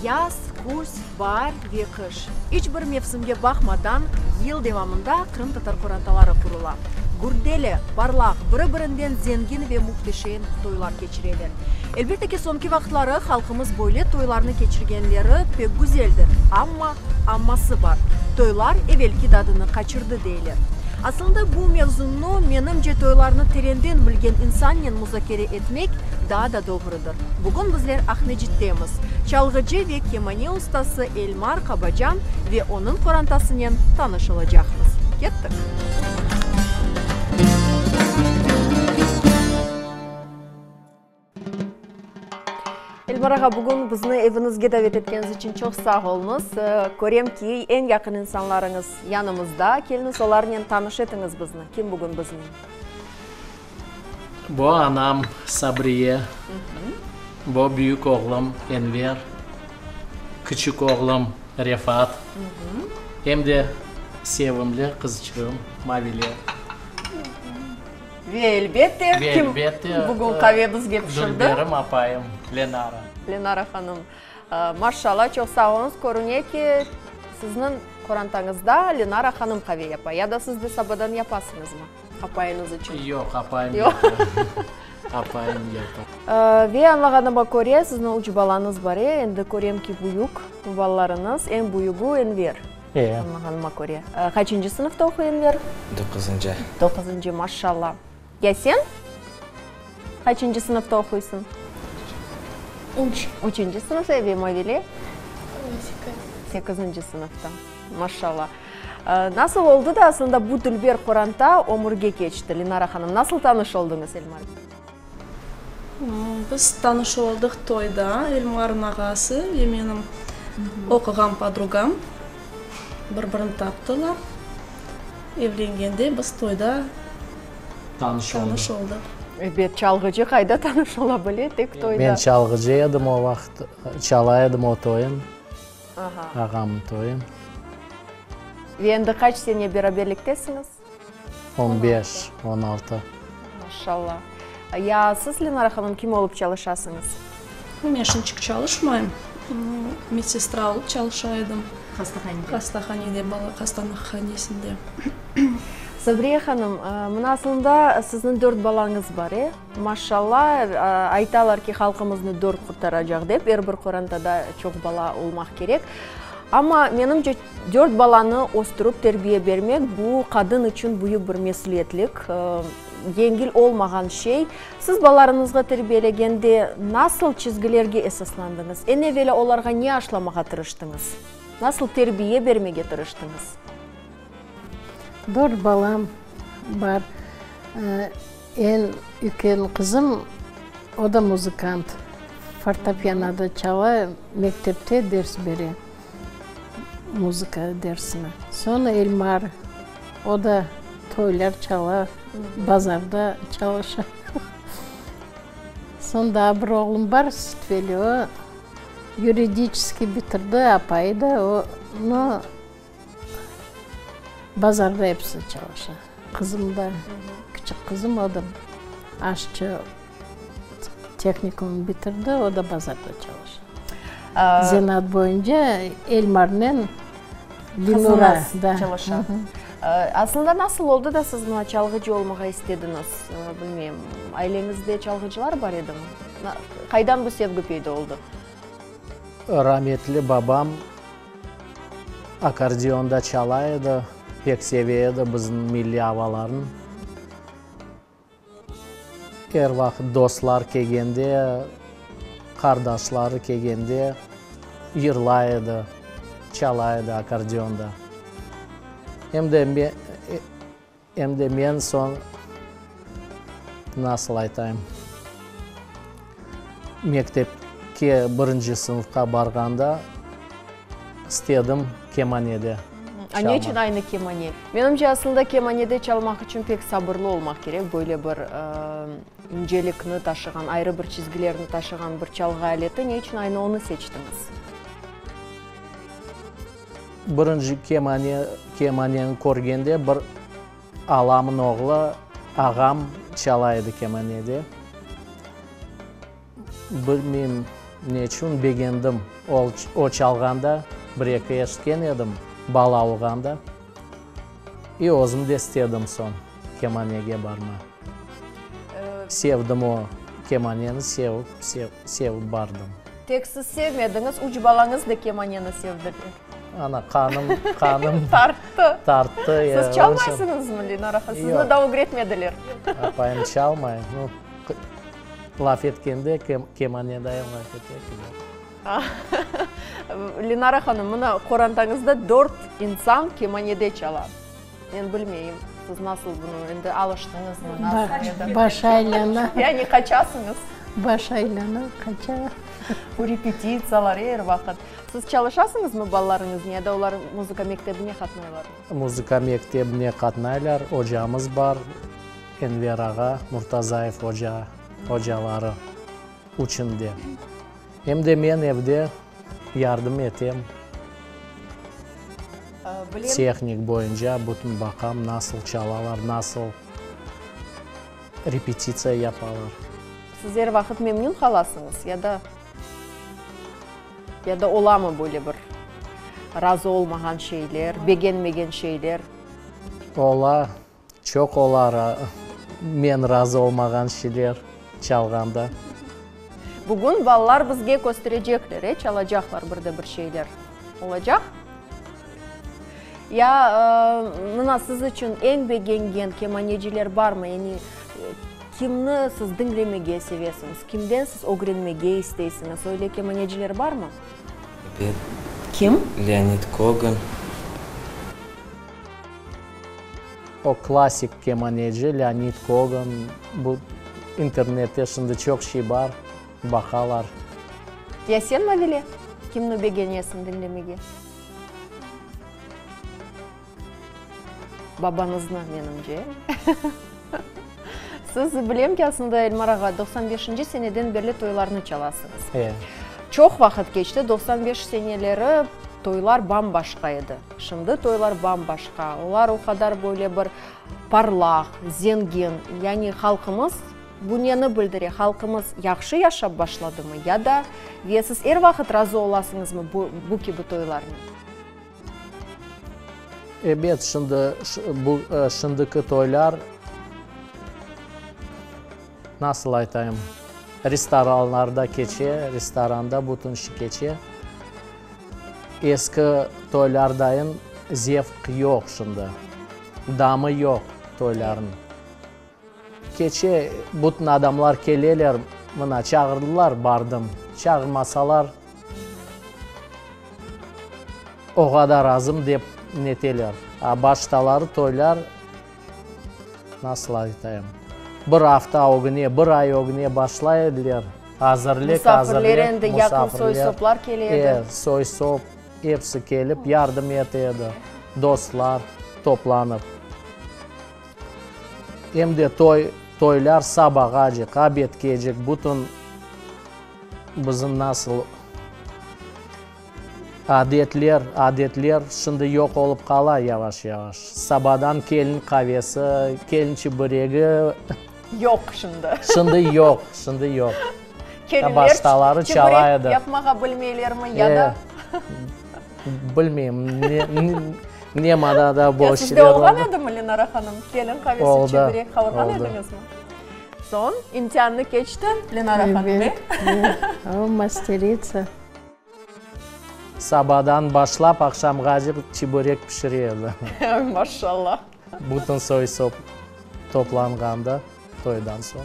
Yaz, küz, baar ve qış, iç bir mevsimge baqmadan, yıl devamında qırımtatar qorantaları qurula. Gürdeli, parlaq, biri-birinden zengin ve mühteşem toylar keçireler. Elbette ki, soñki vaqıtları halqımız böyle toylarnı keçirgenleri pek güzeldir, amma amması bar, toylar evelki dadını qaçırdı, deyler. Aslında bu mevzunı, menimce, toylarnı terenden bilgen insannen muzakere etmek daa da doğrudır. Bugün bizler Aqmescittemiz. Çalğıcı ve kemane ustası Elmar Qabacan ve onıñ qorantasınen tanış olacaqmız. Kettik! Elmar ağa, bugün bizni eviñizge davet etkeniñiz içün çoq sağ oluñız. Körem ki, eñ yaqın insanlarıñız yanımızda. Keliñiz, olarnen tanış etiñiz bizni. Kim bugün biznen? Bu anam Sabriye, bu büyük oğlum Enver, küçük oğlum Refat, em de sevimli qızçığım Mavile. Ve elbette, Ve kim elbette, bugün qave bizge pişirdi? Dülberim apayım Lenara. Lenara hanım, maşşalla, çoq sağ oluñız. Körüne ki, sizniñ qorantañızda Lenara hanım qave yapa. Ya da siz de sabadan yapasıñızmı apayıñız içün? Yoq, apayım yapa. Apayım yapa. Ve añlağanıma köre, sizniñ üç balañız bar, e? Endi körem ki, büyük balalarıñız. Eñ büyügi Enver. E. Añlağanıma köre. Qaçıncı sınıfta oquy Enver? Doquzıncı. Doquzıncı, maşşalla. Ya sen? Qaçıncı sınıfta oquysıñ? Üç. Üçünci sınıfta, ve Mavile? Sekiz. Sekizinci sınıfta, maşşalla. Nasıl oldı da aslında bu dülber qoranta ömürge keçti, Lenara hanım? Nasıl tanış oldıñız Elmar? Biz tanış oldıq toyda, Elmarnıñ ağası ve menim oquğan podrugam bir-birini taptılar. Evlengende biz toyda tanış oldıq. Ebet, çalğıcı qayda tanış ola bile, tek toyda. Men çalğıcı edim o vaqıt, çala edim o toyun, ağamnıñ toyun. Ve endi qaç sene beraberliktesiñiz? On beş, on altı. Maşallah. Ya siz, Lenara hanım, kim olıp çalışasıñız? Men şimdçik çalışmayım. Medsestra olıp çalışa edim. Hastahanede. Hastahanede, bala hastahanesinde. Sabriye hanım, mına aslında sizniñ dört balañız bar, e? Maşallah, aytalar ki, halqımıznı dört qurtaracaq dep, er bir qorantada çoq bala olmaq kerek. Amma, menimce, dört balanı östürip terbiye bermek, bu qadın içün büyük bir mesüliyetlik, yengil olmağan şey. Siz balalarıñızğa terbiyelegende nasıl çizgilerge esaslandıñız? Eñ evelâ olarğa ne aşlamağa tırıştıñız? Nasıl terbiye bermege tırıştıñız? Dört balam bar. Eñ üyken qızım, o da muzıkant, fortepianoda çala, mektepte ders bere, muzıka dersini. Soñ Elmar, o da toylar çala, bazarda çalışa. Soñ daa bir oğlum bar, Sütveli, o yuridiçeskiy bitirdi, apayı da o, no, Bazarda episi çalışa. Qızım da, kiçik qızım, o da aşçı tehnikumnı bitirdi, o da bazarda çalışa. Zenaat boyunca Elmarnen Lenura çalışa. Aslında nasıl oldı da siz mına çalğıcı olmağa istediñiz? Bilmeyim, aileñizde çalğıcılar bar edimi? Qaydan bu sevgi peyda oldı? Rametli babam Akkordeonda çala edi, pek seve edi bizim milliy avalarnı. Er vaqıt dostlar kelgende, qardaşları kelgende yırlay edi, çala edi akkordeonda. Em de Em de men soñ, nasıl aytayım, mektepke birinci sınıfqa barğanda istedim kemanede A ne içün aynı kemane? Menimce, aslında kemanede çalmaq içün pek sabırlı olmaq kerek, böyle bir incelikni taşığan, ayrı bir çizgilerni taşığan bir çalğı aleti. Ne içün aynı onı seçtiñiz? Birinci kemane, kemaneni körgende bir alamın oğlu, ağam çala edi kemanede. Bilmeyim. Neçün begendim, o çalğanda bir-eki eşitken edim, bala olğanda. İ özüm de istedim soñ kemanege barma. Sevdim o kemaneni, sevip, sevip bardım. Tek siz sevmediñiz, üç balañız da kemaneni sevdiler. Ana, qanım, qanım Tarttı. Tarttı. Siz çalmaysıñızmı, Lenara hanım? Sizni daa ögretmediler. Apayım çalmay. Laf etkende kemanedayın laf ete kibi. Lenara hanım, mına qorantañızda dört insan kemanede çala. Men bilmeyim, siz nasıl bunı endi alıştıñızmı, nasıl endi? Baş aylana. Yani qaçasıñız? Baş aylana, qaça. Bu repetitsiyalar er vaqıt. Siz çalışasıñızmı balalarıñıznen ya da olar muzıka mektebine qatnaylarmı? Muzıka mektebine qatnaylar, ocamız bar. Enver ağa Murtazayev oca, ocaları üçünde. Em de men evde yardım etem. Tehnik boyunca bütün baqam, nasıl çalalar, nasıl repetitsiya yapalar. Siz er vaqıt memnün qalasıñız ya da ya da olamı böyle bir razı olmağan şeyler, begenmegen şeyler? Ola. Çoq olar men razı olmağan şeyler çalğanda. Bugün balalar bizge kösterecekler, e, çalacaqlar bir de bir şeyler. Olacaq? Ya, mına, siz içün eñ begengen kemaneciler barmı? Yani, kimni siz diñlemege sevesiñiz, kimden siz ögrenmege isteysiñiz? Öyle kemaneciler barmı? Ebet. Kim? Leonid Kogan. O klassik kemaneci Leonid Kogan, bu internette şimdi çoq şey bar, baqalar. Ya sen, Mavile, kimni begenesiñ diñlemege? Babañıznı, menimce. Siz, bilem ki, aslında, Elmar ağa, 95-nci seneden berli toylarnı çalasıñız. E. Çoq vaqıt keçti, 95 seneleri toylar bam-başqa edi. Şimdi toylar bam-başqa, olar o qadar böyle bir parlaq, zengin, yani halqımız bu neni bildire, halqımız yahşı yaşap başladımı ya da ve siz er vaqıt razı olasıñızmı bu bu kibi toylarnen? Ebet, şimdi bu şimdiki toylar, nasıl aytayım, restoranlarda keçe, restoranda bütün şey keçe. Eski toylardayın zevq yoq şimdi. Damı yoq toylarnıñ. Keçe bütün adamlar keleler, mına çağırdılar, bardım. Çağırmasalar, oğa da razım dep neteler. A baştaları toylar, nasıl aytayım, bir afta ögüne, bir ay ögüne başlay ediler. Azırlıq, azırlıq, Musafirler endi, yaqın soy-soplar kele edi. E, soy-sop, episi kelip yardım ete edi, dostlar toplanıp. Em de toy, toylar sabağacıq, obedkecik, bütün bizim nasıl adetler, adetler şimdi yoq olıp qala yavaş-yavaş. Sabadan kelin qavesi, kelin çiböregi. Yoq şimdi. Şimdi yoq, şimdi yoq. Kelinler Baştaları çala çibörek edi. yapmağa bilmeylermi ya da? Bilmeyim, ne, ne manada bu Ya sizde şeyler olğan oldı. edimi, Lenara hanım, kelin qavesi, Oldı, çibörek qavurğan oldı. ediñizmi? Soñ, imtiannı keçti, Lenara hanım, e? Evet, o masteritsa. Sabadan başlap aqşamğacıq çibörek pişire edi. Maşallah. Bütün soy-sop toplanğanda, toydan soñ.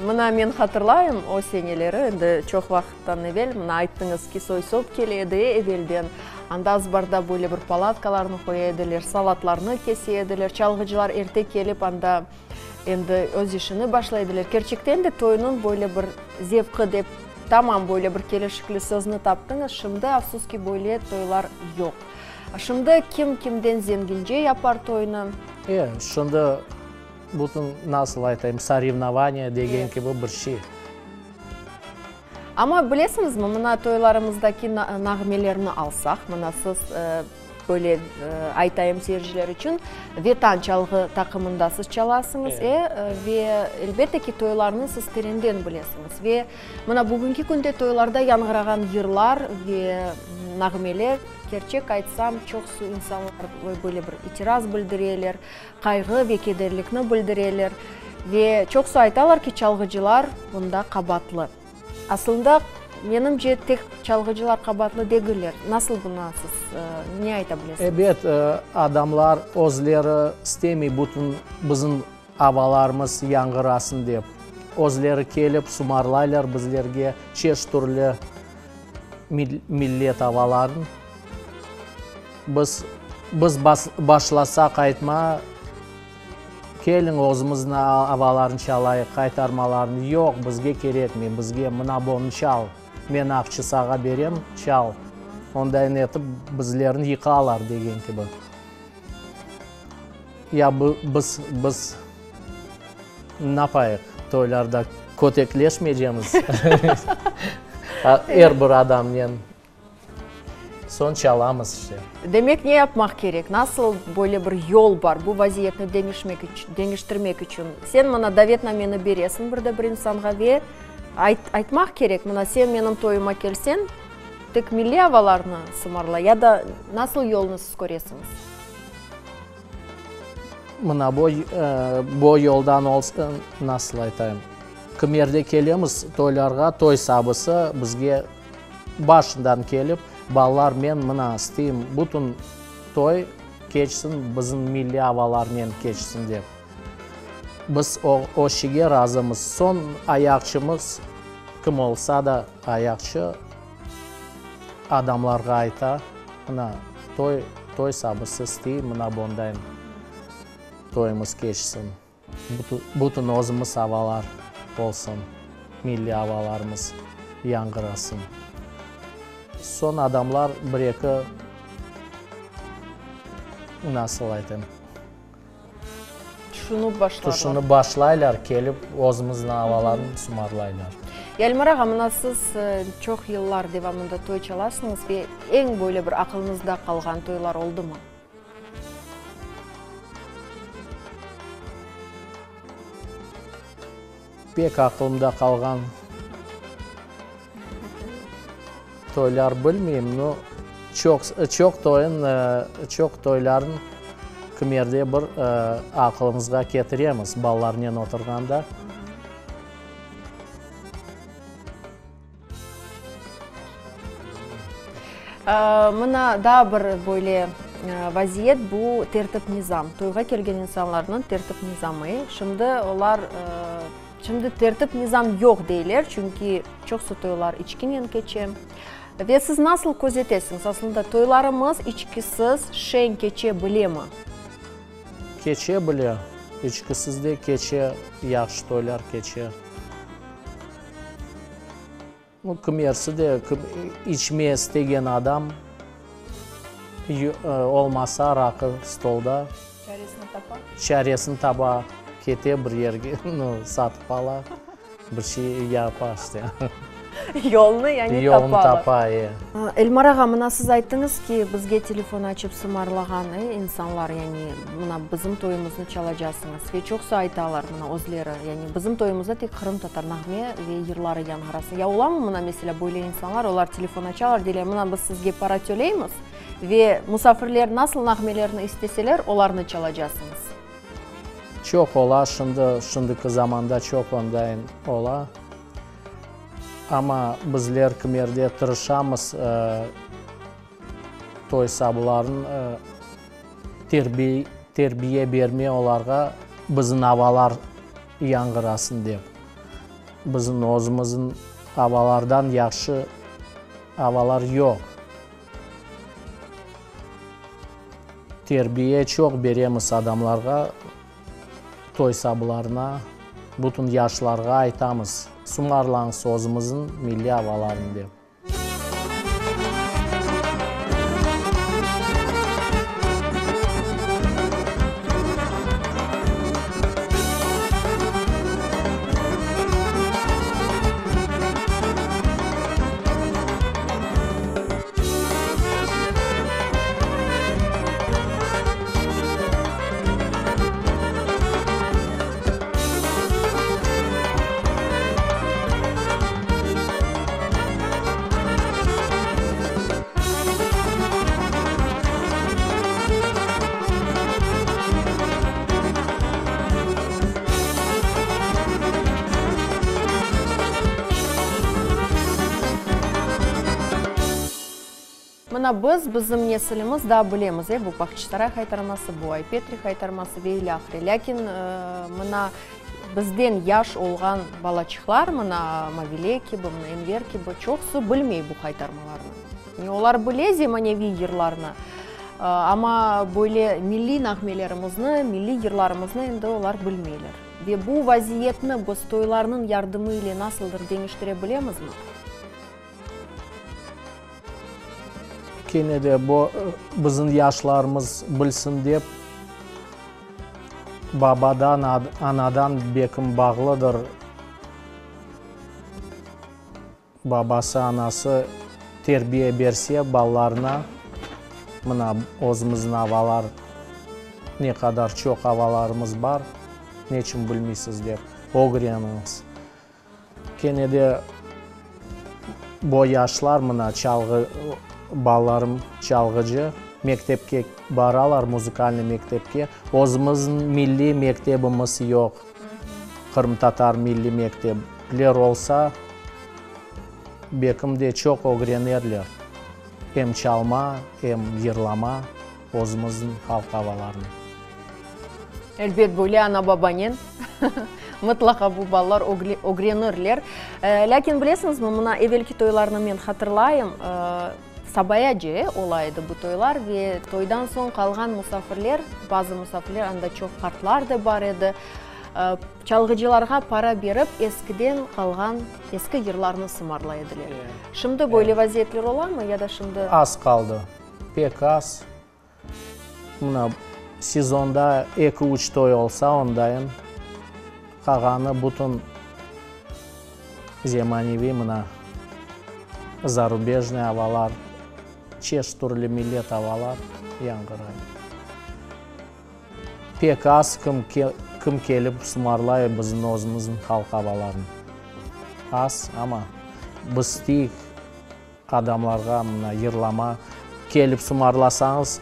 Mına men hatırlayım o seneleri, endi çoq vaqıttan evel, mına ayttıñız ki, soy-sop kele edi evelden. Anda azbarda böyle bir palatkalarnı qoya ediler, salatlarnı kese ediler, çalğıcılar erte kelip anda endi öz işini başlay ediler. Kerçekten de toynıñ böyle bir zevqı dep tamam böyle bir kelişikli sözni taptıñız, şimdi afsus ki böyle toylar yoq. Şimdi kim kimden zengince yapar toynı. E, şimdi bütün, nasıl aytayım, sorevnovaniya degen kibi bir şey. Amma bilesiñizmi, mına toylarımızdaki nağmelerni alsaq, mına siz. Böyle aytayım seyirciler içün, Vetan çalğı taqımında siz çalasıñız, e, ve elbette ki, toylarnı siz terenden bilesiñiz. Ve mına bugünki künde toylarda yañğırağan yırlar ve nağmeler, kerçek aytsam, çoqsu insanlar böyle bir itiraz bildireler, qayğı ve kederlikni bildireler. Ve çoqsu aytalar ki, çalğıcılar bunda qabaatlı. Aslında, menimce, tek çalğıcılar qabaatlı degiller. Nasıl buna siz ne ayta bilesiñiz? Ebet, adamlar özleri istemey bütün bizim avalarımız yañğırasın dep. Özleri kelip sumarlaylar bizlerge çeşit türlü millet avaların. Biz, biz başlasaq aytma. Keliñ, özümizniñ avalarını çalayıq, qaytarmalarını. Yoq, bizge kerekmey, bizge mına bonı çal, men aqçı sağa berem, çal. Ondayın etip bizlerni yıqalar, degen kibi. Ya biz, biz napayıq, toylarda kötekleşmeycemiz er bir adamnen. Soñ çalamız işte. Demek, ne yapmaq kerek? Nasıl böyle bir yol bar bu vaziyetni deñişmek deñiştirmek içün? Sen mına davetnameni beresiñ bir de bir insanğa ve aytmaq kerek, mına sen menim toyuma kelseñ, tek milliy avalarnı sımarla ya da nasıl yolnı siz köresiñiz? Mına bu, bu yoldan olsa, nasıl aytayım, kimerde kelemiz toylarğa, toy sabısı bizge Başından kelip, balalar men mına isteyim, bütün toy keçsin, bizim milliy avalarnen keçsin dep. Biz o, o şige razımız. Soñ ayaqçımız, kim olsa da ayaqçı, adamlarğa ayta, mına toy, toy sabısı istey, mına bondayın toyumız keçsin. Bütün özümiz avalar olsun, milliy avalarımız yañğırasın. Soñ adamlar bir-eki, nasıl aytayım? Tüşünip başlarlar. Tüşünip başlaylar, kelip özümizniñ avalarını sımarlaylar. Elmar ağa, mına siz çoq yıllar devamında toy çalasıñız ve eñ böyle bir aqılıñızda qalğan toylar oldumı? Pek aqılımda qalğan toylar bilmeyim, no, çoq, çoq toyun, çoq toyların kimerde bir aqılımızğa ketiremiz balalarnen oturğanda. Mına daa bir böyle vaziyet, bu tertip-nizam. Toyğa kelgen insanlarnıñ tertip-nizamı. Şimdi olar, şimdi tertip-nizam yoq deyler, çünki çoqsu toylar içkinen keçe. Ve siz nasıl közetesiñiz, aslında toylarımız içkisiz şeñ keçe bilemi? Keçe bile, içkisiz de keçe, yahşı toylar keçe. Kim ersi de, kim içmeye istegen adam, olmasa raqı stolda. Çaresini tapa. Çaresini tapa, kete bir yerge, satıp ala, bir şey yapa işte. Yolnı yani tapalar. Yolnı tapa, e. Elmar ağa, mına siz ayttıñız ki, bizge telefon açıp sımarlağan insanlar, yani mına bizim toyumıznı çalacasıñız ve çoqsu aytalar mına özleri, yani bizim toyumızda tek qırımtatar nağme ve yırları yañğırasın. Ya olamı mına meselâ böyle insanlar, olar telefon açalar, deyler, mına biz sizge para töleymiz ve musafirler nasıl nağmelerni isteseler, olarnı çalacasıñız. Çoq ola, şimdi, şimdiki zamanda çoq ondayın ola. Amma bizler kimerde tırışamız toy sabıların terbiye berme olarğa, bizim avalar yañğırasın dep. Bizim özümizin avalardan yahşı avalar yoq. Terbiye çoq beremiz adamlarğa. Toy sabılarına, bütün yaşlarğa aytamız, sımarlañız özümizniñ milliy avalarını dep. Mına biz, bizim nesilimiz daa bilemiz, e, bu Bağçasaray haytarması, bu Ay-Petri haytarması ve ilâhre. Lâkin mına bizden yaş olğan balaçıqlar, mına Mavile kibi, mına Enver kibi, çoqusı bilmey bu haytarmalarnı. Yani olar bile zemaneviy yırlarnı, amma böyle milliy nağmelerimizni, milliy yırlarımıznı endi olar bilmeyler. Ve bu vaziyetni biz toylarnıñ yardımı ile nasıldır deñiştire bilemizmi? Kene de bu bizim yaşlarımız bilsin dep, babadan, anadan bekim bağlıdır. Babası, anası terbiye berse balalarına, mına özümizniñ avalar, ne qadar çoq avalarımız bar, neçün bilmeysiz dep, ögreniñiz. Kene de bo yaşlar mına çalğı, balalarım çalğıcı, mektepke baralar, muzıkalnıy mektepke. Özümizniñ milliy mektebimiz yoq, qırımtatar milliy mektepler olsa, bekim de çoq ögrenerler, em çalma, em yırlama özümizniñ halq avalarını. Elbet, böyle ana-babanen mıtlaqa bu balalar ögrenirler. Lâkin bilesiñizmi, mına evelki toylarnı men hatırlayım, sabayace ola edi bu toylar ve toydan soñ qalğan musafirler, bazı musafirler, anda çoq qartlar da bar edi, çalğıcılarğa para berip, eskiden qalğan eski yırlarnı sımarlay ediler. Şimdi böyle vaziyetler olamı ya da şimdi? Az qaldı, pek az. Mına, sezonda eki-üç toy olsa, ondayın qağanı bütün zemaneviy, mına, zarubejnıy avalar, çeşit türlü millet avalar yañğıray. Pek az kim, kim kelip sımarlay bizim özümizniñ halq avalarını. Az, amma biz isteyik. Adamlarğa mına yırlama, kelip sımarlasañız,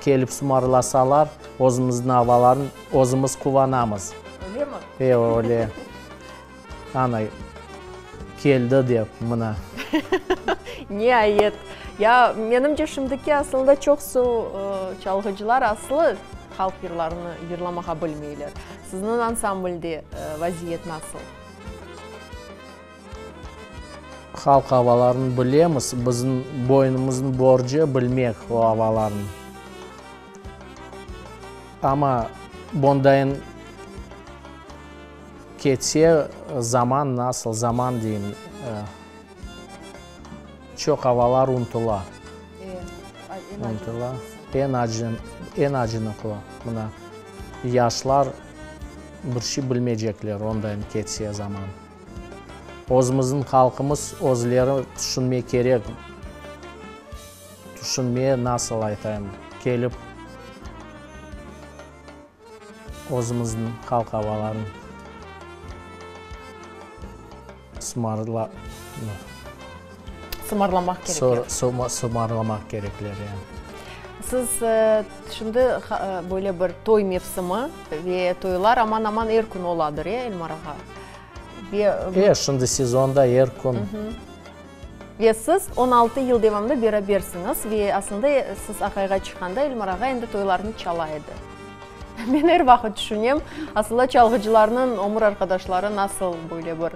kelip sımarlasalar, özümizniñ avaların özümiz quvanamız. Öylemi? E, öyle. Ana, keldi dep, mına. Niayet. Ya, menimce, şimdiki aslında çoqsu çalğıcılar aslı halq yırlarını yırlamağa bilmeyler. Sizniñ ansamblde vaziyet nasıl? Halq avalarını bilemiz, bizim boynumıznıñ borcu bilmek o avalarnı. Amma bondayın ketse, zaman nasıl, zaman deyim, çoq avalar unutıla. Unutıla. Eñ acı, eñ acınıqlı, mına, yaşlar bir şey bilmeycekler ondayın ketse zaman. Özümizniñ halqımız özleri tüşünmek kerek, tüşünmeye nasıl aytayım, kelip özümizniñ halq avaların sımarla, Sımarlamaq kerekler. Sımarlamaq kerekler, ya. Siz şimdi böyle bir toy mevsimi ve toylar aman-aman er kün oladır, e, Elmar ağa? Ve E, şimdi sezonda er kün. Ve siz 16 yıl devamında berabersiñiz ve aslında siz aqayğa çıqqanda Elmar ağa endi toylarnı çala edi. Men er vaqıt tüşünem, aslında çalğıcılarnıñ ömür arqadaşları nasıl böyle bir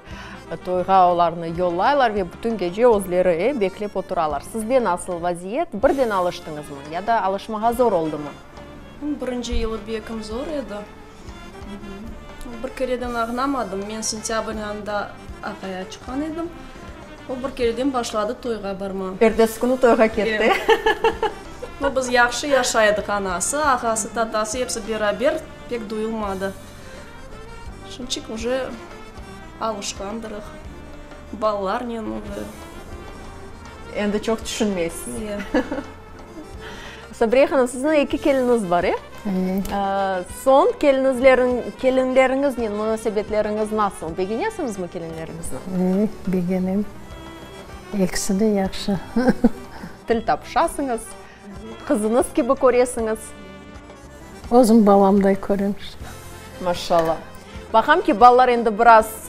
toyğa olarnı yollaylar ve bütün gece özleri, e, beklep oturalar. Sizde nasıl vaziyet, birden alıştıñızmı ya da alışmağa zor oldımı? Birinci yılı bekim zor edi. Bir kereden ağnamadım. Men sentâbr ayında aqaya çıqqan edim. O bir kereden başladı toyğa barma. Ertesi künü toyğa ketti. No, biz yahşı yaşay edik, anası, ağası, tatası, episi beraber, pek duyulmadı. Şimçik uje alışqandırıq, balalarnen uje. Endi çoq tüşünmeysiz. Ye. Sabriye hanım, siziñ eki keliniñiz bar, e? Soñ kelinizleriñ, kelinleriñiznen munasebetleriñiz nasıl? Begenesiñizmi kelinleriñizni? E, begenem. Ekisi de yahşı. Til tapışasıñız, qızıñız kibi köresiñiz. Özüm balamday körem. Maşallah. Baqam ki, balalar endi biraz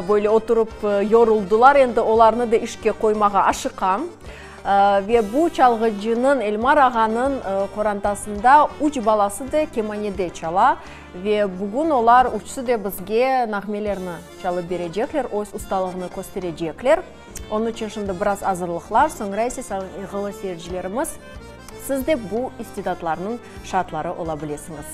böyle oturıp yoruldılar, endi olarnı da işke qoymağa aşıqam. Ve bu çalğıcınıñ, Elmar ağanıñ qorantasında üç balası da kemanede çala. Ve bugün olar üçüsi de bizge nağmelerni çalıp berecekler, öz ustalığını kösterecekler. Onıñ içün şimdi biraz azırlıqlar, soñra ise, sayğılı seyircilerimiz, siz de bu istidatlarnıñ şaatları ola bilesiñiz.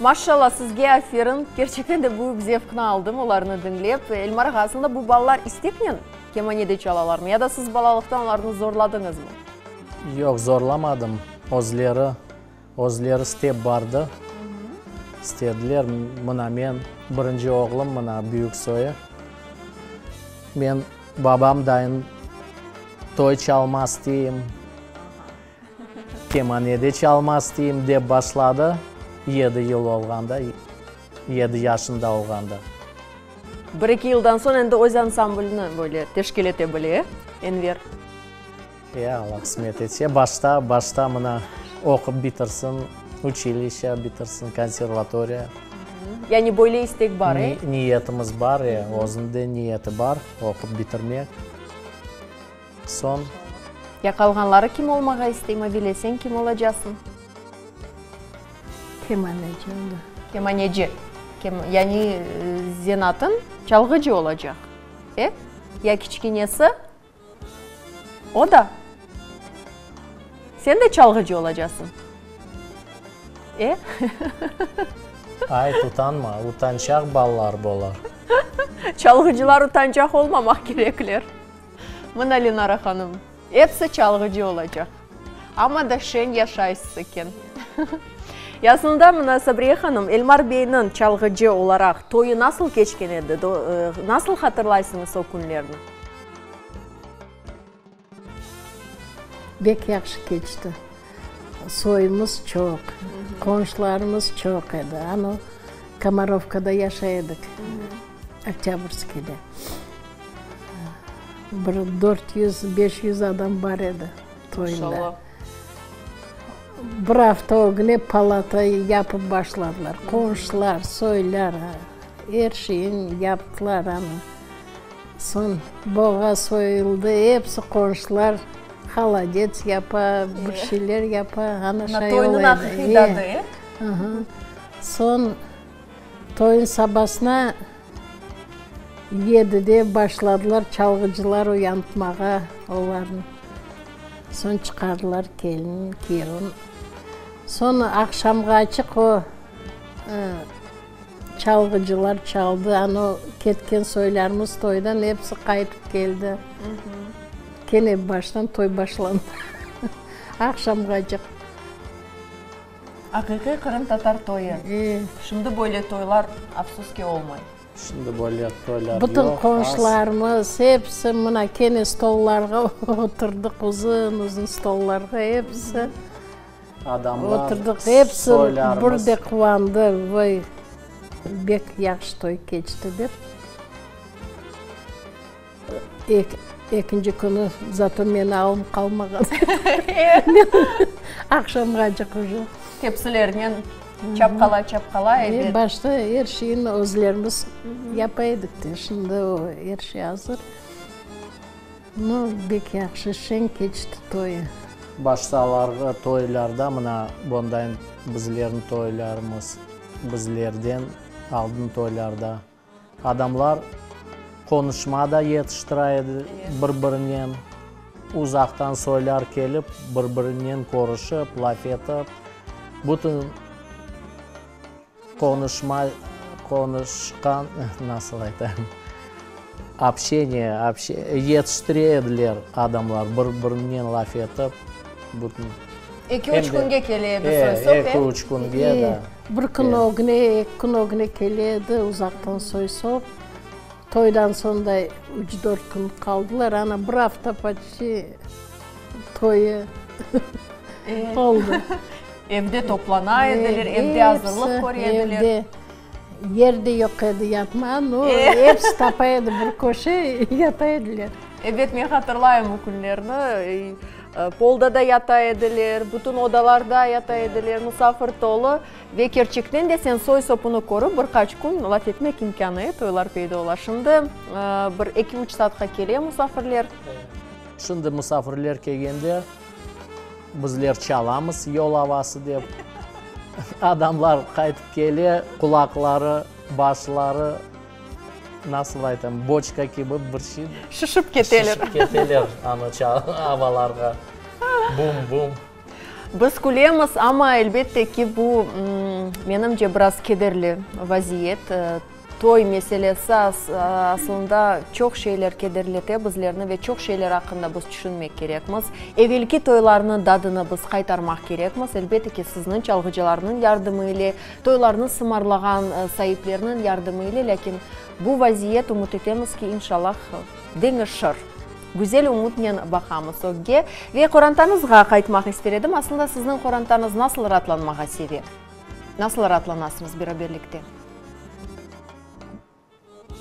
Maşşalla, sizge aferin, kerçekten de büyük zevqnı aldım olarnı diñlep. Elmar ağa, aslında bu balalar isteknen kemanede çalalarmı ya da siz balalıqtan olarnı zorladıñızmı? Yoq, zorlamadım, özleri Özleri istep bardı, istediler. Mına men, birinci oğlum, mına büyük soyu. Men babam dayın toy çalma isteyim, kemanede çalma isteyim, dep başladı yedi yıl olğanda, yedi yaşında olğanda. Bir-eki yıldan soñ endi öz ansamblini böyle teşkil ete bile, Enver? E, Alla qısmet etse, başta, başta mına oqup bitirsin, uçilişe bitirsin, konservatoriya. Yani böyle istek bar, e? Niyetimiz bar, e, özüniñ de niyeti bar, oqup bitirmek. Soñ. Ya qalğanları kim olmağa istey, Mavile, sen kim olacasıñ? Kemaneci oldı. Kemaneci. Yani zenaatın çalğıcı olacaq, e? Ya kiçkenesi? O da? Sen de çalğıcı olacasıñ? E? Ayt, utanma, utançaq balalar bolar. Çalğıcılar utançaq olmamaq kerekler. Mına Lenara hanım, episi çalğıcı olacaq. Amma da şeñ yaşaysız eken. Yasında mına Sabriye hanım, Elmar beyniñ çalğıcı olaraq toyu nasıl keçken edi? Nasıl hatırlaysıñız o künlerni? Bek yahşı keçti. Soyumız çoq, qonşularımız çoq edi. Ano, Komarovkada yaşay edik, Oktâbrskiyde. Bir 400, 500 adam bar edi toyunda. Bir afta ögüne palata yapıp başladılar. Qonşular, soylar, er şeyin yaptılar, ana. Soñ boğa soyuldı, episi qonşular holodets yapa, bir şeyler yapa, ana şay ola edi. Toynıñ aqiqiy tadı, e? Soñ toyun sabasına yedide başladılar çalğıcılar uyantmağa olarnı. Soñ çıqardılar kelin, kiyevin. Soñ aqşamğaçıq o Çalğıcılar çaldı, ano ketken soylarımız toydan episi qaytıp keldi. Kene baştan toy başlandı. Aqşamğacıq. Aqiqiy qırımtatar toyu. Şimdi böyle toylar, afsus ki, olmay. Şimdi böyle toylar yoq, az. Bütün qonşularımız episi mına kene stollarğa oturdıq, uzun-uzun stollarğa episi. Adamlar, Oturdıq, episi soylarımız. bir de quvandı, vay, bek yahşı toy keçti dep. Ekinci künü zato meni alım qalmağan. Aqşamğacıq uje. Tepsilernen çapqalay-çapqalay, ebet. Başta er şeyni özlerimiz yapa edik de, şimdi o er şey azır. No, bek yahşı, şeñ keçti toyı. Baştalarğı toylarda, mına bondayın bizlerniñ toylarımız, bizlerden aldın toylarda adamlar qonuşma da yetiştira edi bir-birinen. Uzaqtan soylar kelip, bir-birinen körüşip, laf etip, bütün Qonuşma, qonuşqan, nasıl aytayım, obşeniye, yetiştire ediler adamlar, bir-birinen laf etip, bütün. Eki-üç künge kele edi soy-sop, e? Eki-üç künge, da. Bir kün ögüne, eki kün ögüne kele edi uzaqtan soy-sop. Toydan soñ da üç-dört kün qaldılar, ana bir afta почти toyı oldı. Evde toplana ediler, evde azırlıq köre ediler. Evde yer de yoq edi yatmağa, no, episi tapa edi bir köşe, yata ediler. Ebet, men hatırlayım o künlerni. Polda da yata ediler, bütün odalarda yata ediler, musafir tolu. Ve kerçekten de sen soy-sopunı körip, bir qaç kün laf etmek imkânı, e, toylar peyda ola. Şimdi bir eki-üç saatqa kele musafirler. Şimdi musafirler kelgende bizler çalamız yol avası dep. Adamlar qaytıp kele, qulaqları, başları, nasıl aytam, boçka kibi bir şey. Şişip keteler. Şişip keteler anı avalarğa. Bum-bum. Biz külemiz, amma, elbette ki, bu, menimce, biraz kederli vaziyet. Toy meselesi aslında çoq şeyler kederlete bizlerni ve çoq şeyler aqqında biz tüşünmek kerekmiz. Evelki toylarnıñ dadını biz qaytarmaq kerekmiz. Elbette ki, sizniñ, çalğıcılarnıñ yardımı ile, toylarnı sımarlağan saiplerniñ yardımı ile, lâkin bu vaziyet, ümüt etemiz ki, inşallah, deñişir. Güzel ümütnen baqamız ögge. Ve qorantañızğa qaytmaq ister edim. Aslında sizniñ qorantañız nasıl raatlanmağa seve? Nasıl raatlanasıñız beraberlikte?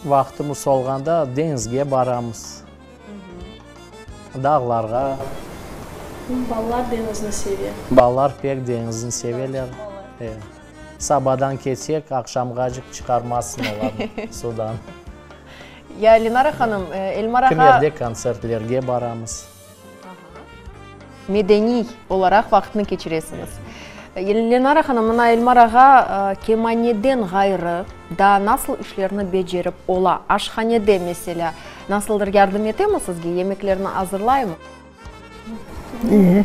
Vaqtımız olğanda deñizge baramız, dağlarğa. Balalar deñizni seve. Balalar pek deñizni seveler. Sabadan ketsek, aqşamğacıq çıqarmazsıñ olarnı sudan. Ya, Lenara hanım, Elmar ağa. Kimerde kontsertlerge baramız. Medeniy olaraq vaqıtnı keçiresiñiz. Lenara hanım, mına Elmar ağa kemaneden ğayrı daa nasıl işlerni becerip ola? Aşhanede, meselâ, nasıldır yardım etemi sizge, yemeklerni azırlaymı?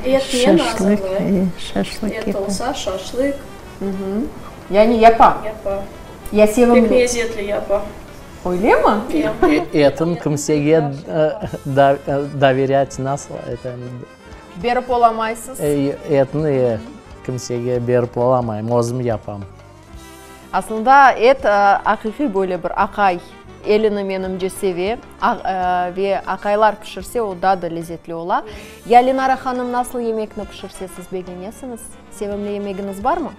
Etnen azırlay. Et olsa, şaşlık. Yani yapa? Yapa. Ya sevimli? Pek lezetli yapa. Öylemi? Etin kimsege doverять nasıl aytayım? Berip olamaysız? Etni kimsege berip olamayım, özüm yapam. Aslında et aqiqiy böyle bir aqay elini menimce seve ve aqaylar pişirse o daa da lezetli ola. Ya Lenara hanım nasıl yemekni pişirse siz begenesiñiz? Sevimli yemegiñiz barmı?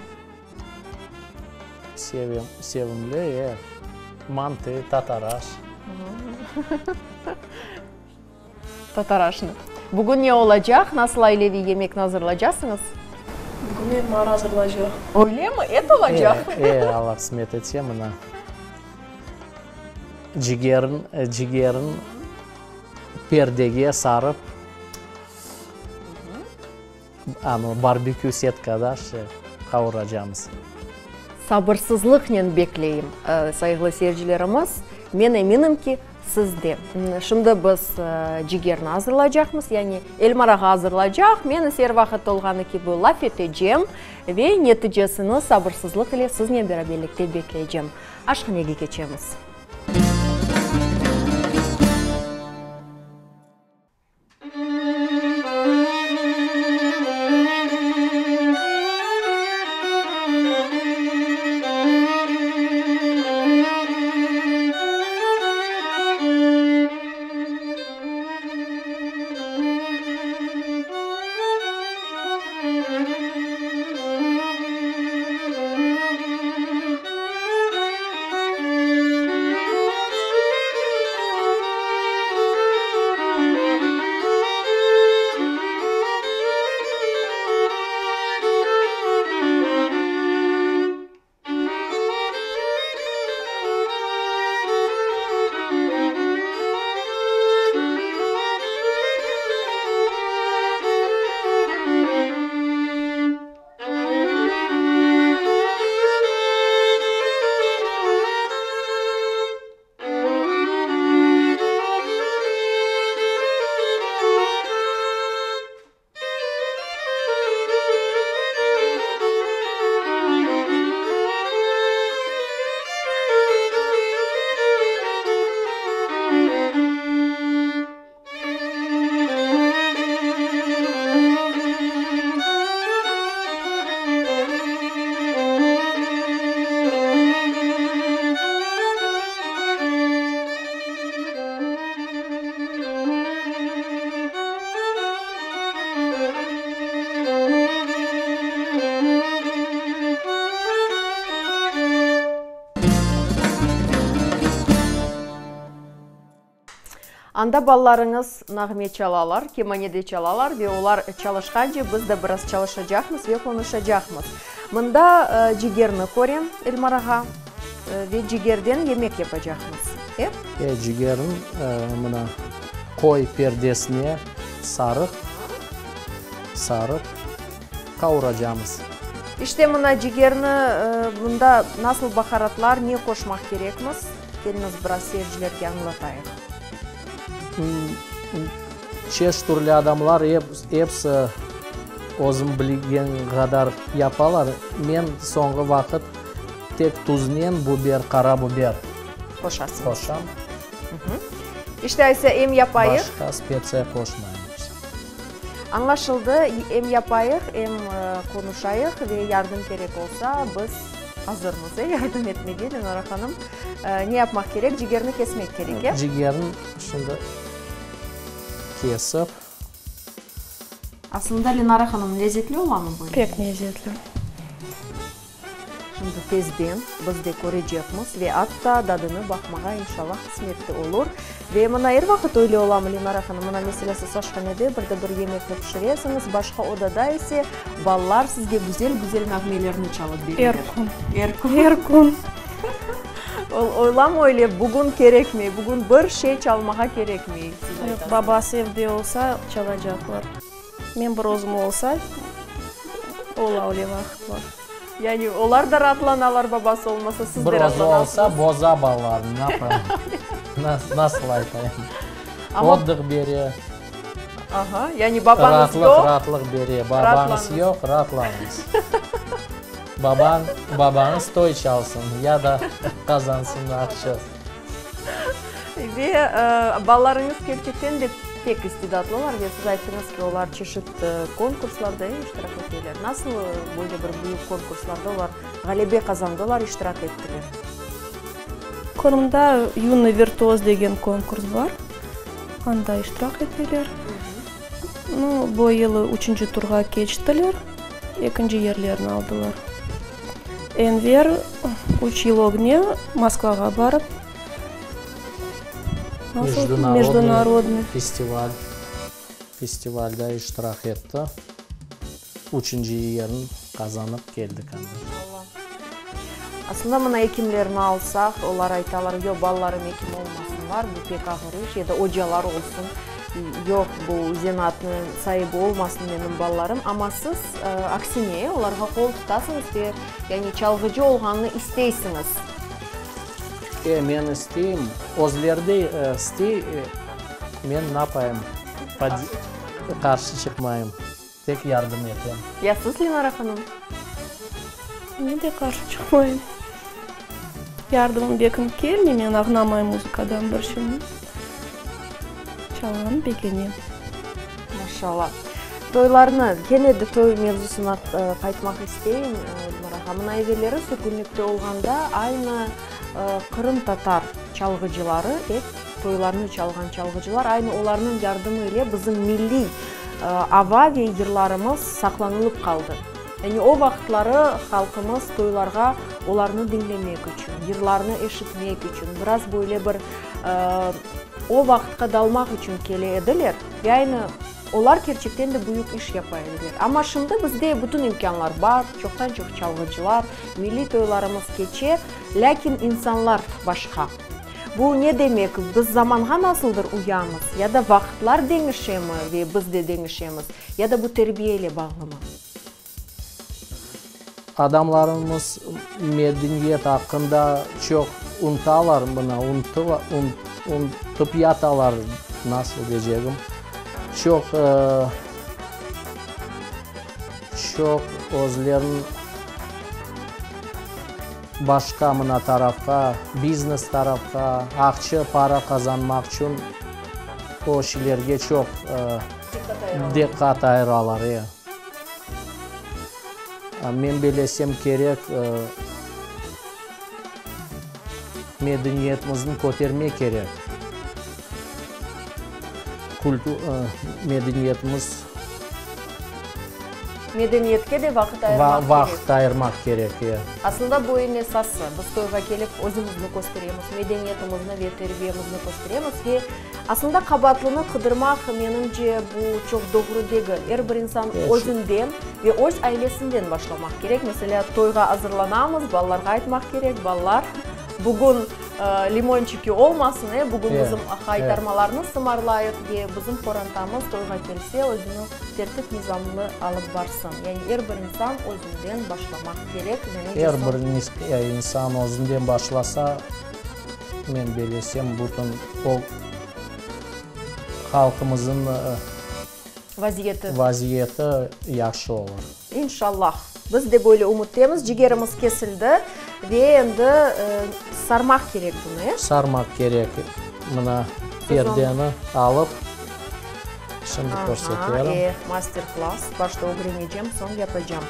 Sevim, sevimli, e, mantı, tataraş. Tataraşnı. Bugün ne olacaq? Nasıl aileviy yemekni azırlacasıñız? Bugün Elmar azırlacaq. Öylemi? Et olacaq? E, e, Alla qısmet etse, mına, cigerin, cigerin perdege sarıp, Anı barbekü setkada işte qavuracamız. Sabırsızlıqnen bekleyim, sayğılı seyircilerimiz. Men eminim ki, siz de. Şimdi biz cigerni azırlaycaqmız, yani Elmar ağa azırlaycaq, men ise er vaqıt olğanı kibi laf etecem ve neticesini sabırsızlıq ile siznen beraberlikte bekleycem. Aşhanege keçemiz. Anda balalarıñız nağme çalalar, kemane de çalalar ve olar çalışqance biz de biraz çalışacaqmız ve qonuşacaqmız. Mında cigerni körem, Elmar ağa, ve cigerden yemek yapacaqmız, e? E, cigerni mına qoy perdesine sarıp, sarıp qavuracamız. İşte mına cigerni mında nasıl baharatlar, ne qoşmaq kerekmiz? Keliñiz, biraz seyircilerge añlatayıq. Çeşit türlü adamlar episi özüm bilgen qadar yapalar. Men soñğı vaqıt tek tuznen buber, qara buber qoşasıñız. Qoşam. İşte aysa em yapayıq. Başqa spetsiya qoşmayım. Añlaşıldı, em yapayıq, em qonuşayıq ve yardım kerek olsa, biz azırmız, e, yardım etmege, Lenora hanım. Ne yapmaq kerek? Cigerni kesmek kerek, e? Cigerni şimdi kesip. Aslında, Lenora hanım, lezetli olamı böyle? Pek lezetli. Şimdi tezden biz de körecekmiz ve atta dadını baqmağa inşallah qısmet de olur. Ve mına er vaqıt öyle olamı, Lenara hanım? Mına, meselâ, siz aşhanede bir de bir yemekni pişiresiñiz, başqa odada ise balalar sizge güzel-güzel nağmelerni çalıp bereler. Er kün. Er kün. Er kün. Oylamı öyle, bugün kerekmey, bugün bir şey çalmağa kerekmey, siz aytasıñız. Yoq, babası evde olsa, çalacaqlar. Men bir özüm olsa, ola öyle vaqıtlar. Yani olar da raatlanalar, babası olmasa, siz de Bir özü raatlanasıñız. olsa, boza balalarnı, ne yapayım, nasıl aytayım, otdıq bere. Aha, yani babañız yoq. Raatlıq, raatlıq bere, babañız yoq, raatlanıñız. Babañ, babañız toy çalsın ya da qazansın aqça. Ve balalarıñız kerçekten de pek istidatlılar ve siz ayttıñız ki, olar çeşit konkurslarda iştirak eteler. Nasıl böyle bir büyük konkurslarda olar ğalebe qazandılar, iştirak ettiler? Qırımda Yunıy virtuoz degen konkurs bar, anda iştirak eteler. Nu, bu yılı üçünci turğa keçtiler, ekinci yerlerni aldılar. Enver üç yıl ögüne Moskvağa barıp, nasıl, Mejdunarodnıy festival, festivalda iştirak etti, üçünci yerin qazanıp keldik anda. Aslında mına ekimlerni alsaq, olar aytalar, yoq, balalarım ekim olmasınlar, bu pek ağır iş, ya da ocalar olsun, yoq, bu zenaatnıñ saibi olmasın menim balalarım. Amma siz, aksine, olarğa qol tutasıñız ve, yani, çalğıcı olğanını isteysiñiz. E, men isteyim, özleri de istey, men napayım, qarşı çıqmayım. Tek yardım etem. Ya siz, Lenara hanım? Men de qarşı çıqmayım. Yardımım bekim kelmey, men ağnamayım muzıkadan bir şeyni. Çalğanı begenem. Maşallah. Toylarnı, kene de toy mevzusına qaytmaq isteyim, Elmira ağa. Mına evelleri sürgünlikte olğanda aynı qırımtatar çalğıcıları, ep toylarnı çalğan çalğıcılar, aynı olarnıñ yardımı ile bizim milliy ava ve yırlarımız saqlanılıp qaldı. Yani o vaqıtları halqımız toylarğa olarnı diñlemek içün, yırlarnı eşitmek içün, biraz böyle bir o vaqıtqa dalmaq içün kele ediler ve aynı olar kerçekten de büyük iş yapa ediler. Amma şimdi bizde bütün imkânlar bar, çoqtan-çoq çalğıcılar, milliy toylarımız keçe, lâkin insanlar başqa. Bu ne demek, biz zamanğa nasıldır uyamız, ya da vaqıtlar deñişemi ve biz de deñişemiz, ya da bu terbiye ile bağlımı? Adamlarımız medeniyet aqqında çoq unutalar, mına, unutıp yatalar, nasıl deycegim, çoq, çoq özlerin Başqa mına tarafqa, biznes tarafqa, aqça, para qazanmaq içün o şeylerge çoq diqqat ayıralar, e. Men belesem kerek, medeniyetimizni kötermek kerek. Medeniyetimiz. Medeniyetke de vaqıt ayırmaq kerek. Vaqıt ayırmaq kerek, e. Aslında bu eñ esası. Biz toyğa kelip özümizni kösteremiz, medeniyetimizni ve terbiyemizni kösteremiz ve aslında qabaatlını qıdırmaq, menimce, bu çoq doğru degil. Er bir insan özünden ve öz ailesinden başlamaq kerek. Meselâ, toyğa azırlanamız, balalarğa aytmaq kerek, balalar, bugün limonçiki olmasın, e, bugün bizim haytarmalarnı sımarlayıq ve bizim qorantamız toyğa kelse, özüni tertip-nizamlı alıp barsın. Yani er bir insan özünden başlamaq kerek, menimce. Er bir insan özünden başlasa, men belesem, bütün o halqımızın vaziyeti vaziyeti yahşı olur. İnşallah. Biz de böyle ümüttemiz. Cigerimiz kesildi ve endi sarmaq kerek bunı, e? Sarmaq kerek. Mına perdeni alıp, şimdi körseterim. E, master-klass. Başta ögrenecem, soñ yapacam.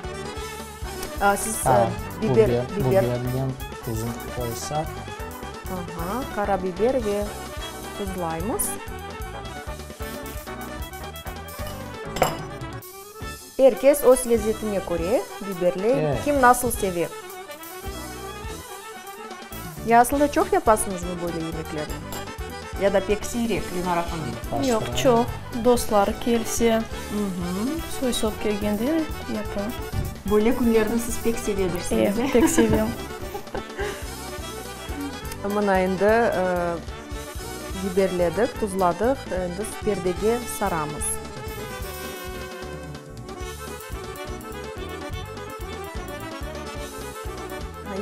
Siz biber, biber. Bibernen tuzun qoysaq. Aha, qara biber ve tuzlaymız. Er kes öz lezetine köre biberley, kim nasıl seve. Ya asılda çoq yapasıñızmı böyle yemeklerni? Ya da pek siyrek, Lenara hanım? Yoq, çoq. Dostlar kelse, soy-sop kelgende yapam. Böyle künlerni siz pek sevedirsiñiz, e? E, pek sevem. Mına endi biberledik, tuzladıq, endi perdege saramız.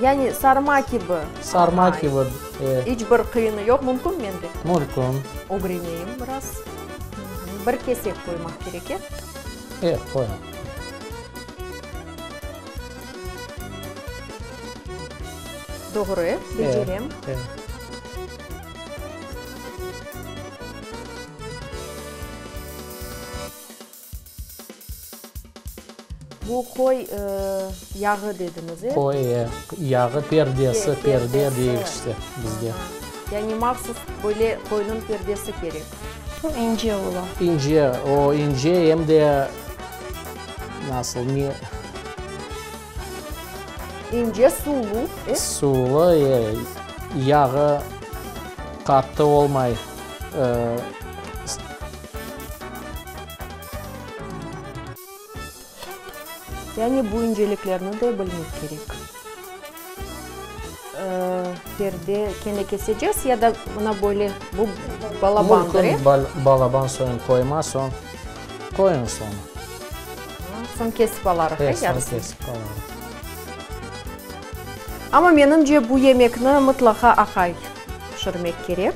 Yani sarma kibi. Sarma kibi, e. İç bir qıyını yoq, mümkün mende? Mümkün. Ögreneyim biraz. Bir kesek qoymaq kerek, e? E, qoyaq. Doğru, e? Becerem. E, e. Bu qoy yağı dediñiz, e? Qoy yağı, perdesi, perde deyik işte bizde. Yani mahsus böyle qoynıñ perdesi kerek. O ince ola. İnce, o ince em de nasıl, ne? İnce, suvlu, e? Suvlu, e, yağı qattı olmay. Yani bu inceliklerni de bilmek kerek. Perde kene keseceğiz ya da mına böyle bu balabandır, e? Mümkün balaban soyun qoyma, soñ qoyuñız onı. Soñ kesip alarıq, e, yarısını? Soñ kesip alarıq. Amma menimce bu yemekni mıtlaqa aqay pişirmek kerek.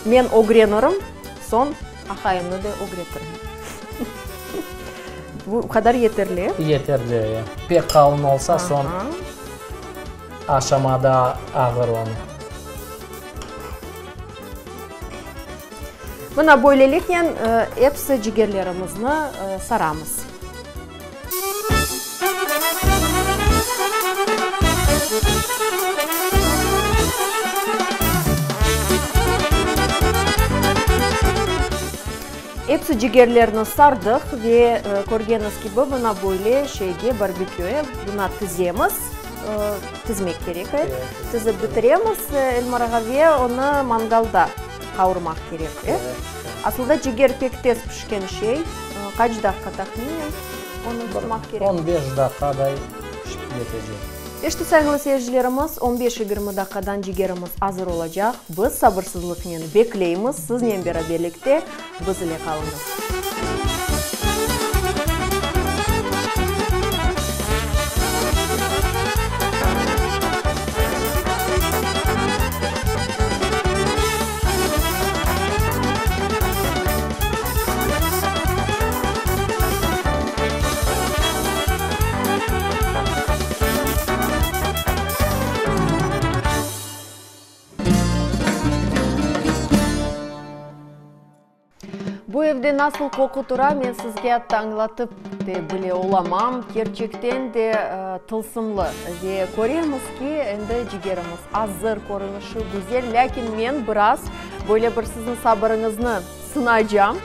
Men ögrenirim, soñ aqayımnı da ögretirim. Bu qadar yeterli. Yeterli, e. Pek qalın olsa, soñ aşamada ağır onı. Mına böyleliknen episi cigerlerimizni saramız. Episi cigerlerni sardıq ve körgeniz kibi, mına böyle şeyge, barbeküe, buna tizemiz, tizmek kerek, tizip bitiremiz, Elmar ağa, ve onı mangalda qavurmaq kerek. Asılda ciger pek tez pişken şey. Qaç daqqa tahminen onı tutmaq kerek? On beş daqqaday pişip yetecek. İşte, sayğılı seyircilerimiz, on beş-yigirmi daqqadan cigerimiz azır olacaq. Biz sabırsızlıqnen bekleymiz, siznen beraberlikte biz ile qalıñız. Bu evde nasıl qoqu tura, men sizge atta añlatıp de bile olamam. Kerçekten de tılsımlı. Ve köremiz ki, endi cigerimiz azır, körünişi güzel. Lâkin men biraz böyle bir siziñ sabırıñıznı. sınacam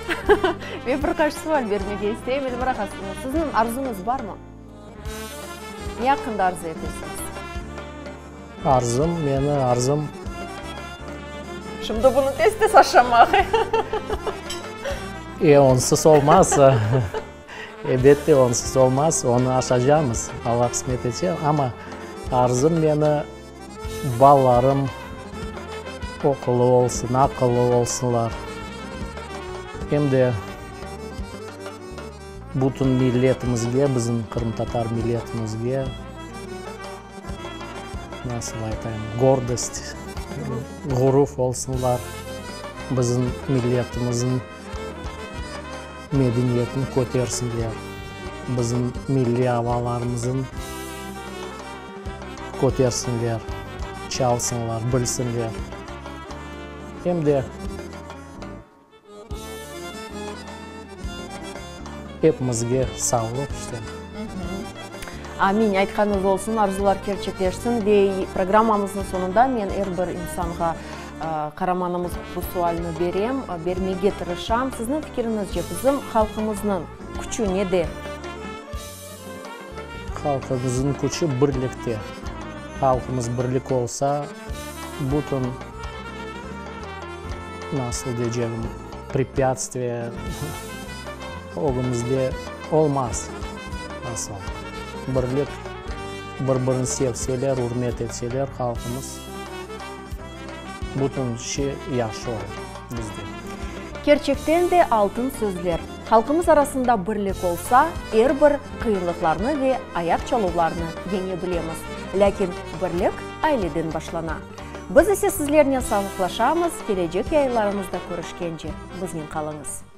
ve bir qaç sual bermege isteyim. Elmira ağa, sizniñ arzuñız barmı? Ne aqqında arzu etesiñiz? Arzum, meni arzum. Şimdi bunı tez-tez aşamaq. E, onsız olmaz. Elbette, onsız olmaz. Onı aşacamız, Alla qısmet etse. Amma arzum meni balalarım oqulı olsun, aqıllı olsunlar. Em de bütün milletimizge, bizim qırımtatar milletimizge. Nasıl aytayım, gordost, ğurur olsunlar, bizim milletimizniñ medeniyetini kötersinler, bizim milliy avalarımıznı kötersinler, çalsınlar, bilsinler. Em de Epimizge sağlıq işte. Amin, aytqanıñız olsun, arzular kerçekleşsin. Ve programmamıznıñ soñunda men er bir insanğa, qaramanımız bu sualni berem, bermege tırışam. Sizniñ fikiriñizce, bizim halqımıznıñ küçü nede? Halqımıznıñ küçü birlikte. Halqımız birlik olsa, bütün, nasıl deycegim, prepyatstviye ögümizde olmaz. Nasıl? Birlik, bir-birini sevseler, ürmet etseler halqımız, bütün şey yahşı olur bizde. Kerçekten de altın sözler. Halqımız arasında birlik olsa, er bir qıyınlıqlarnı ve ayaq çaluvlarnı yeñe bilemiz. Lâkin birlik aileden başlana. Biz ise sizlernen sağlıqlaşamız, kelecek yayınlarımızda körüşkence biznen qalıñız.